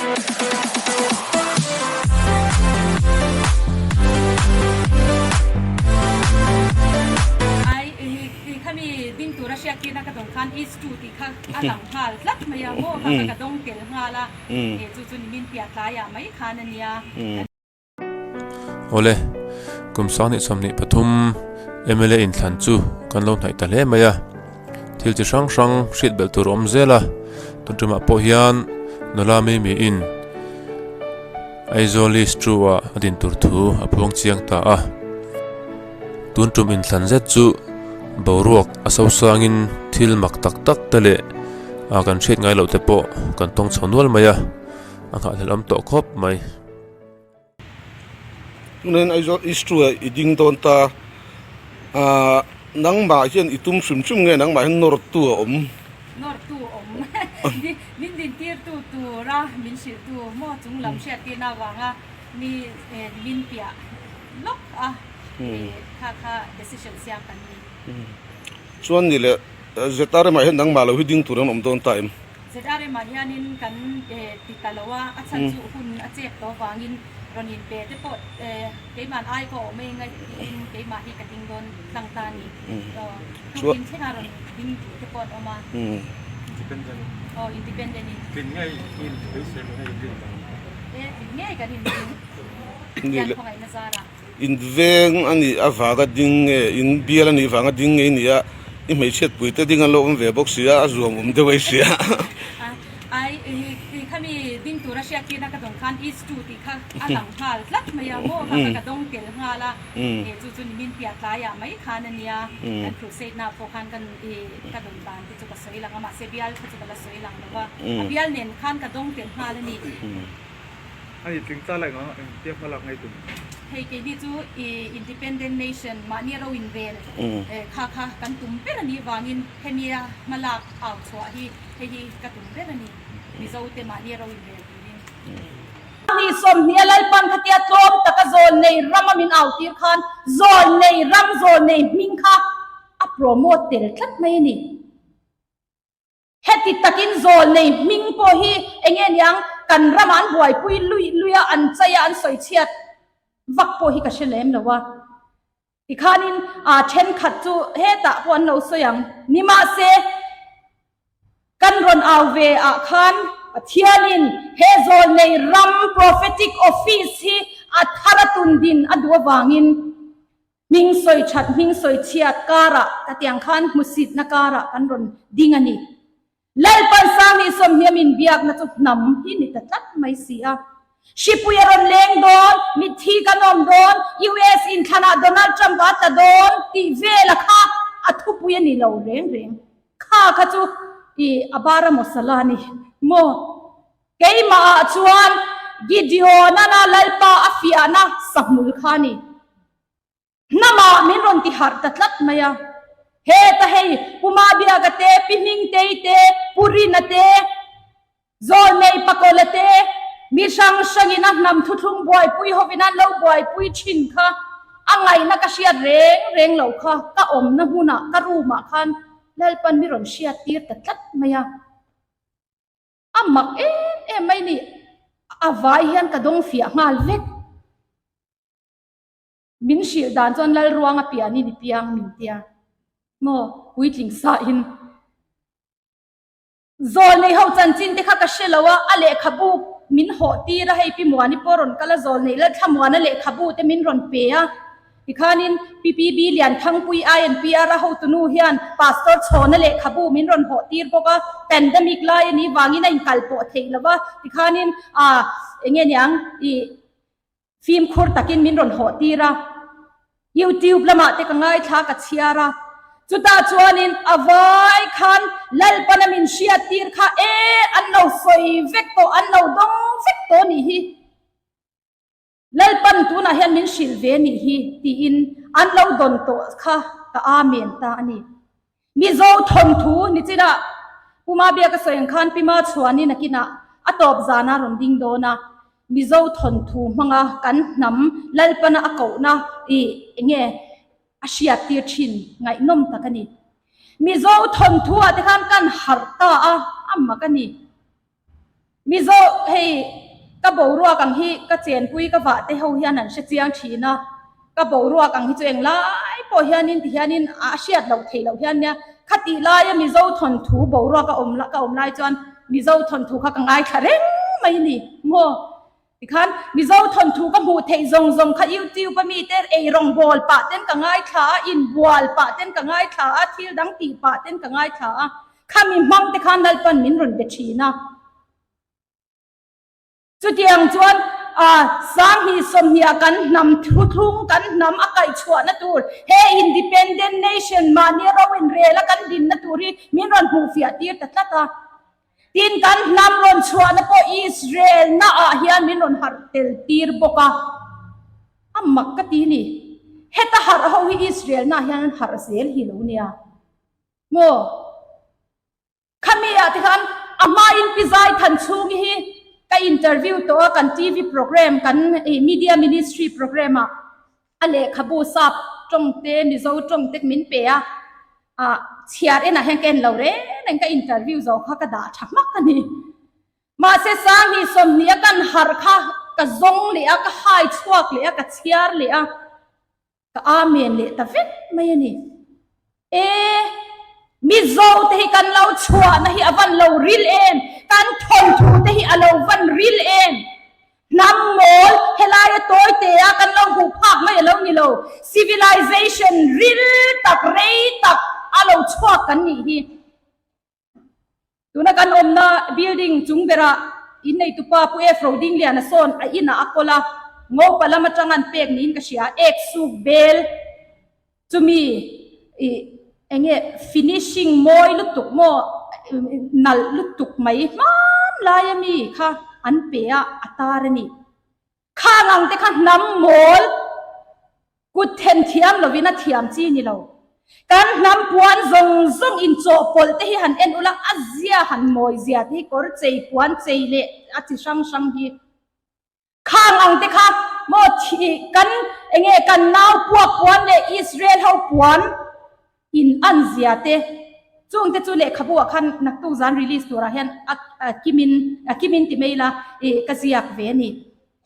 Ai i khami ding tura hriat tirna ka dawn khan is tu tih kha a lang nghal tlat mai a maw kha ka dawng tel nghal a chu chu nimin piah tlaiah mai khan a nia. Awle, kum 2023 mla inthlan chu kan lo hnaih ta hle mai a, thil chi hrang hrang hriat belh tur a awm zel a, tun tumah pawh hian nula Mimi in Aizawl East Two ah a din tur thu a phuang chiang ta a, tun tum inthlan zet chu boruak a sosangin thil mak tak tak te leh a kan hriat ngai loh te pawh kan tawng chho nual mai a, a nghahhlelh awm tawh khawp mai. Tunain Aizawl East Two ah i ding dawn ta ah nangmah hian i tum hrim hrim nge nangmah hian nawr tu a awm? Nawr tu a awm min din tir tu tura min hrilh tu maw chung lam hriat tirna avanga mi min piah lawk a kha kha decision siam kan ni. Chuan ni leh ZRM ah hian nangmah lo hi ding tur an awm dawn ta em? ZRM ah hianin kan ti ta lo a, a chhan chu hun a chep tawh avangin rawn in pe te pawh keiman ai ka awm eng a tiin keimah hi ka ding dawn tlang ta a ni. Tukin thlengah rawn ding duh te pawh an awm a. Independent. Aw independent in. Tlin ngei in beisei mai in rin ang. E tlin ngei kan in ring. Pathian khawngaihna zarah. In veng a nih avanga ding nge in bial a nih vanga ding nge i nih a, i hmeichhiat pui te ding an lo awm ve bawk si a, a zuam awm deuh a i hria. Ai i khami ding tura hriat tirna ka dawn khan is tu tih kha a lang nghal tlat mai a maw kha ka dawng tel nghal a, chu chu nimin piah tlaiah mai khan a nia, kan crusade na pawh khan kan i ka dawn dan te chu ka sawi lang a mahse bial kha chu ka la sawi lang lo va, a bial nen khan ka dawng tel nghal a ni. A ni tling ta lai ang eng tia hma lak ngai tum. Hei keini chu i independent nation mahni ro in vel kha kha kan tum ber a nih vangin hemia hma lak au chhuah hi hei hi ka tum ber a ni Mizo te mahni ro in vel turin. Ni sawmhnih a Lalpan khatia tlawm taka zawl nei rama min au tir khan zawl nei ram zawl nei hming kha a promote tel tlat mai a ni. Heti takin zawlnei hming pawh hi eng nge niang kan ramah an buaipui luih luih a, an chei a, an sawi chhiat vak pawh hi ka hre lem lo a. Tikhanin aa thenkhat chu hetah pawh an lo sawi ang. Nimahse, kan rawn au ve ah khan Pathianin he zawlnei ram prophetic office hi a thar a tundin a duh avangin Hming sawi that, hming sawi chhiat karah ka tiang khan hmusitna karah kan rawn ding a ni. Lalpan Sangni sawmhniam inbiakna chu hnam hi ni ta tlat mai si a. Hripui a rawn leng dawn, mitthi kan awm dawn, US inthlanah Donald Trump a tla dawn tih vela kha a thupui a ni lo reng reng. Kha kha chu i a bara mawsala a ni maw? Keimahah chuan Gideon-ana Lalpa a fiahna sahmul kha a ni. Hnamah min rawn ti harh ta tlat mai a. Heta hei Pu Mabiaka te, Pi Hmingtei te, Pu Rina te, Zawlnei Pakawla te, mi hrang hrangin a hnam thuthlung buaipui hovin an lo buaipui thin kha a ngaihna ka hriat reng reng lo kha ka awmna hmunah ka room ah khan Lalpan mi rawn hriat tir ta tlat mai a. A mak em em mai ni, a vai hian ka dawng fiah nghal vek. Min hrilh dan chuan Lalruanga pianin i piang min tia maw puitling sa in. Zawlnei ho chanchin te kha ka hre lo a, a lehkhabu min hawh tir a, hei Pi Muani pawh rawn kal a, Zawlnei Lalthlamuana lehkhabu te min rawn pe a, tikhanin Pi PB Lianthangpui INPR a hotunu hian Pastor Chhawna lehkhabu min rawn hawh tir bawk a, pandemic lai a nih vangin a inkal pawh theih lo va, tikhanin ah enge niang ih. Fimkhur takin min rawn hawh tir a, YouTube lamah te ka ngaithla ka chhiar a, chutah chuanin a vai khan Lalpana min hriat tir kha e an lo sawi vek tawh, an lo dawng vek tawh nih hi, Lalpan tunah hian min hrilh ve nih hi tiin an lo dawn tawh kha ka amen ta a ni. Mizo thawnthu nichinah Pu Mabia ka sawi ang khan Pi Machhuani nakinah a tawp zana rawn ding dawn a, Mizo thawnthu hmanga kan hnam Lalpana a kohna i enge a hriat tir thin ngaihnawm tak a ni. Mizo thawnthu ah te khan kan harh ta a, a mak a ni. Mizo hei. Ka boruak ang hi ka chenpui ka vah te ho hian an hre chiang thin a, ka boruak ang hi chu englai pawh hianin ti hianin a hriat loh theih loh hian nia khatih laia Mizo thawnthu boruak a awm ka awm lai chuan Mizo thawnthu kha ka ngaithla reng mai a ni maw. Tikhan Mizo thawnthu ka hmuh theih zawng zawng kha YouTube a mite eirawng bawl pah ten ka ngaithla a, inbual pah ten ka ngaithla a, thil dang tih pah ten ka ngaithla a, khami hmang te khan Lalpan min rawn be thin a. Chutiang chuan 20 sawmhnih ah kan hnam thuthlung, kan hnam a kaihchhuahna tur he Independent Nation mahni ro inrel a kan dinna tur hi min rawn hmuhfiah tir ta tlat a. Tin, kan hnam rawn chhuahna pawh Israel na ah hian min rawn harh tel tir bawk a, a mak ka ti ni. Heta harh ho hi Israel na ah hian an harh zel hi lo nia maw? Khami ah te khan a hmain Pi Zai Than chhungi hi ka interview tawh a, kan TV program, kan media ministry program ah a lehkhabu sap tawng te Mizo tawng te min pe a, ah chhiar enah hian ka en lo reng reng ka interview zawh kha ka dah tha hmak a ni. Mahse 20 20 a kan harh kha ka zawng leh a, ka hai chhuak leh a, ka chhiar leh a. Ka amen leh ta vek mai a ni. E, Mizo te hi kan lo chhuahna hi a van lo ril em? Kan thawnthu te hi a lo van ril em? Hnam mawl helaia tawi te a kan lo hmuh phak mai a lo ni lo. Civilization ril tak, rei tak a lo chhuak kan nih hi. Tuna kan awmna building chung berah inneitupa Pu F. Rodingliana sawn a inah a kawl a, Ngopa lam atang an pek niin ka hria, ek suk bel chumi ih eng nge finishing mawi lutuk maw nalh lutuk mai hman laia mi kha an pe a, a tar a ni. Khang ang te kha hnam mawl kut then thiam lovin a thiam chi ni lo. Kan hnam puan zawng zawng inchawhpawlh te hi han en ula, a zia han mawi zia te hi kawr chei puan chei leh a chi hrang hrang hi. Khang ang te kha maw thi kan enge kan nau puak puan leh Israel ho puan in an zia te chung te chu lehkhabu ah khan naktuk zan release turah hian a kimin a kimin ti mai ila ih ka ziak ve a ni.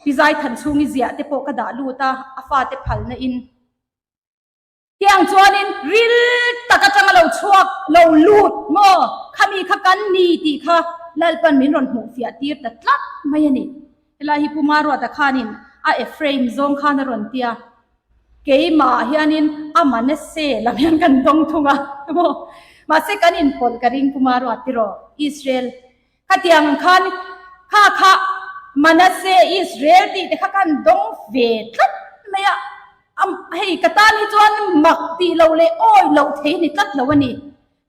Pi zai than chhungi ziah te pawh ka dah lut a, a fate phalna in. Tiang chuanin ril tak atanga lo chhuak lo lut maw khami kha kan ni tih kha Lalpan min rawn hmuh fiah tir ta tlat mai a ni. Helai hi Pu Maruata khanin a Ephraim zawng khan a rawn tia. Keimah hianin a Manasseh lam hian kan dawng thung a maw? Mahse kan inpawlh ka ring Pu Maruat tiraw Israel khatiang khan kha kha Manasseh Israel tih te kha kan dawng ve tlat mai a, hei ka tan hi chuan mak tih loh leh awi loh thei ni tlat lo a ni.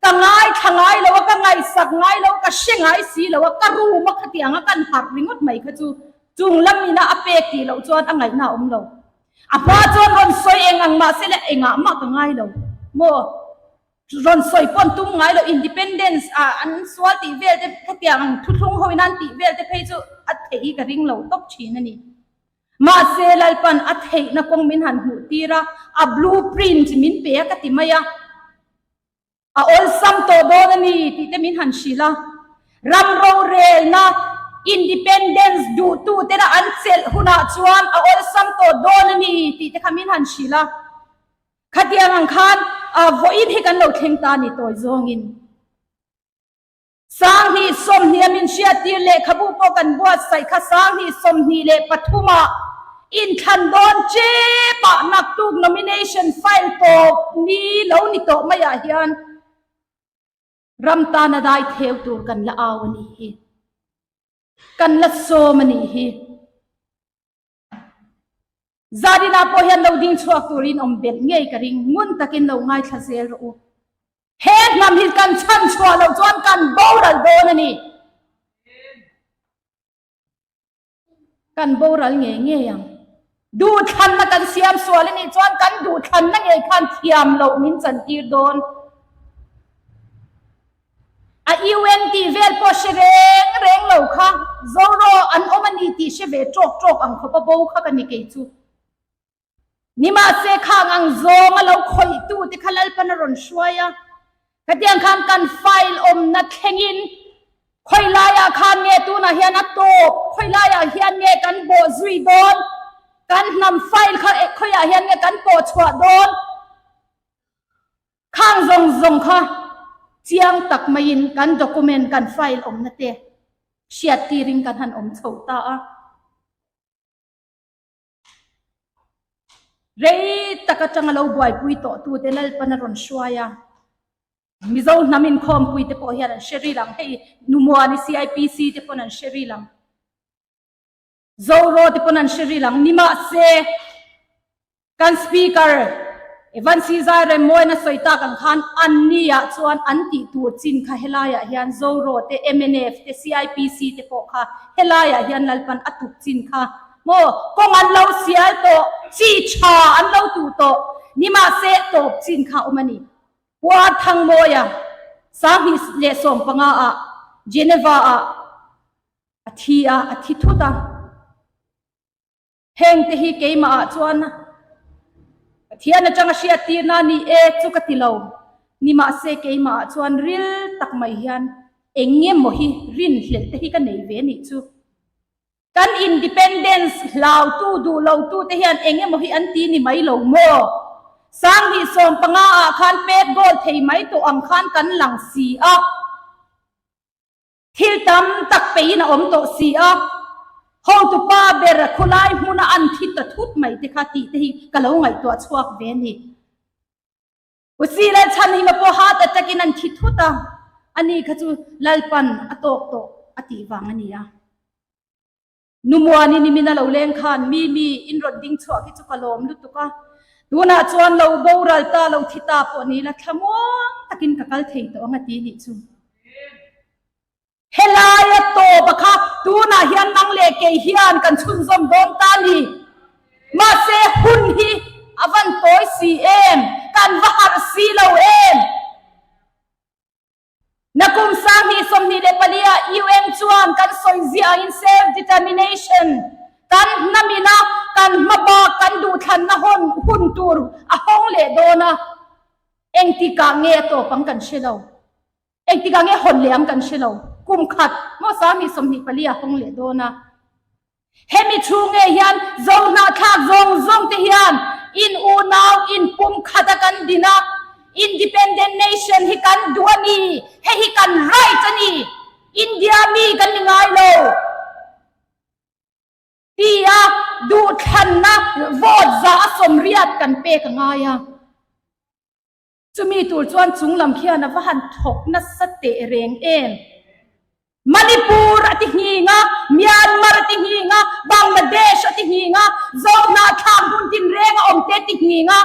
Ka ngaithla ngai lo a, ka ngaihsak ngai lo a, ka hre ngai si lo a, ka room a khatiang a kan harh ringawt mai kha chu chung lam ina a pek tih loh chuan a ngaihna a awm lo. A hma chuan rawn sawi eng ang mahse le engah mah ka ngai lo maw? Rawn sawi pawn tum ngai lo independence ah an sual tih vel te khatiang ang thuthlung ho in an tih vel te phei chu a theih hi ka ring lo tawp thin a ni. Mahse Lalpan a theihna kawng min han hmuh tir a, a blue print min pe a ka ti mai a. A awlsam tawh dawn a ni tih te min han hrilh a. Ram rorelna, independence, duhtu tena an chelh hunah chuan a awlsam tawh dawn a ni tih te kha min han hrilh a. Khatiang ang khan vawiin hi kan lo thleng ta a ni tawi zawngin. 2020 a min hriattir lehkhabu pawh kan buatsaih kha 2023 ah inthlan dawn tepah naktuk nomination file tawp ni lo ni tawh maiah hian ram tana dai theu tur kan la au a nih hi. Kan la sawm a nih hi. Zarina pawh hian lo ding chhuak turin awm belh ngei ka ring, ngun takin lo ngaithla zel rawh u. He hnam hi kan chhan chhuah loh chuan kan boral dawn a ni. Kan boral ngei ngei ang. Duhthlanna kan siam sual a nih chuan kan duhthlanna ngei khan thiam loh min chantir dawn. A UN tih vel pawh hre reng reng lo kha Zoro an awm a ni tih hre ve tawk tawk ang khawp a bo kha ka ni kei chu. Nimahse khang ang zawng a lo khawih tu te kha Lalpan a rawn hruai a, khatiang khan kan file awmna thlengin khawi laiah khan nge tunah hian a tawp, khawi laiah hian nge. nge kan bawh zui dawn? Kan hnam file kha khawiah hian nge kan pawh chhuah dawn? Khang zawng zawng kha chiang tak maiin kan document, kan file awmna te hriat tirin kan han awm chho ta a. Rei tak atanga lo buaipui tawh tute Lalpan a rawn hruai a. Mizo hnam inkhawmpui te pawh hian an hre ril ang. Hei Numuani CIPC te pawn an hre ril ang. Zoro te pawn an hre ril ang. Nimahse kan Speaker Evan Sizai Remmawiin a sawi tak ang khan anni ah chuan an tih tur chin kha helaiah hian Zoro te, mnf te, CIPC te pawh kha helaiah hian Lalpan a tuk chin kha maw kawng an lo sial tawh, chi tha an lo tuh tawh nimahse tawp chin kha awm a ni. Puar Thangmawia 2015 ah Geneva ah a thi a, a thi thut a. Heng te hi keimah ah chuan Pathian atanga hriat tirna a ni e chu ka ti lo. Nimahse keimah ah chuan ril tak mai hian eng nge maw hi rinhlelh te hi ka nei ve nih chu. Kan independence hlautu duh lotu te hian eng emaw hi an ti ni mai lo maw? 2015 ah khan pet goal thei mai tawh ang khan kan lang si a. Thil tam tak peiin a awm tawh si a, hotupa ber khulai hmuna an thi ta thut mai te kha tih te hi ka lo ngaihtuah chhuak ve a ni. Usi leh Chhanhima pawh heart attack in an thi thut a, ani kha chu Lalpan a tawk tawh a tih vang a ni a. Numuani nimin a lo leng khan mi mi in rawn ding chhuah khi chu ka lawm lutuk a, tunah chuan lo boral ta lo thi ta pawh ni la thlamuang takin ka kal thei tawh ang a ti nih chu. Helaia tawpa kha tunah hian nang leh kei hian kan chhunzawm dawn ta ni. Mahse hun hi a van tawi si em, kan va harh si lo em. Nakum 2024 ah UN chuan kan sawi ziah angin self determination kan hnamin a kan hmabak kan duhthlanna hawn hun tur a hawng leh dawn a, engtikah nge a tawp ang kan hre lo. Engtikah nge hawn leh ang kan hre lo. Kum khat maw 2024 ah hawng leh dawn a. Hemi chhung ngei hian Zohnahthlak zawng zawng te hian in unau in pum khat a kan din a, Independent Nation hi kan duh a ni, hei hi kan right a ni, India mi kan ni ngai lo tia duhthlanna vote za a 80 kan pek a ngai a. Chumi tur chuan chung lam khian a va han thawk nasa teh reng em? Manipur a ti nghing a, Myanmar a ti nghing a, Bangladesh a ti nghing a, Zohnahthlak hmun tinreng a awm te a ti nghing a.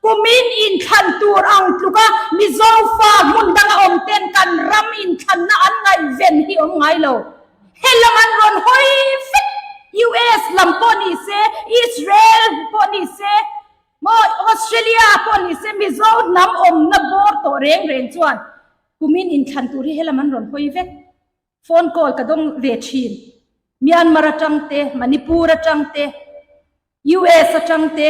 Kumin inthlan tur ang tluk a Mizo fa hmun dang a awm ten kan ram inthlanna an ngaihven hi awm ngai lo. He lam an rawn hawi vek, US lam pawh ni se, Israel pawh ni se, Maw Australia pawh ni se Mizo hnam awmna bawr tawh reng reng chuan kumin inthlan tur hi helam an rawn hawi vek. Phone call ka dawng ve thin. Myanmar atang te, Manipur atang te, US atang te.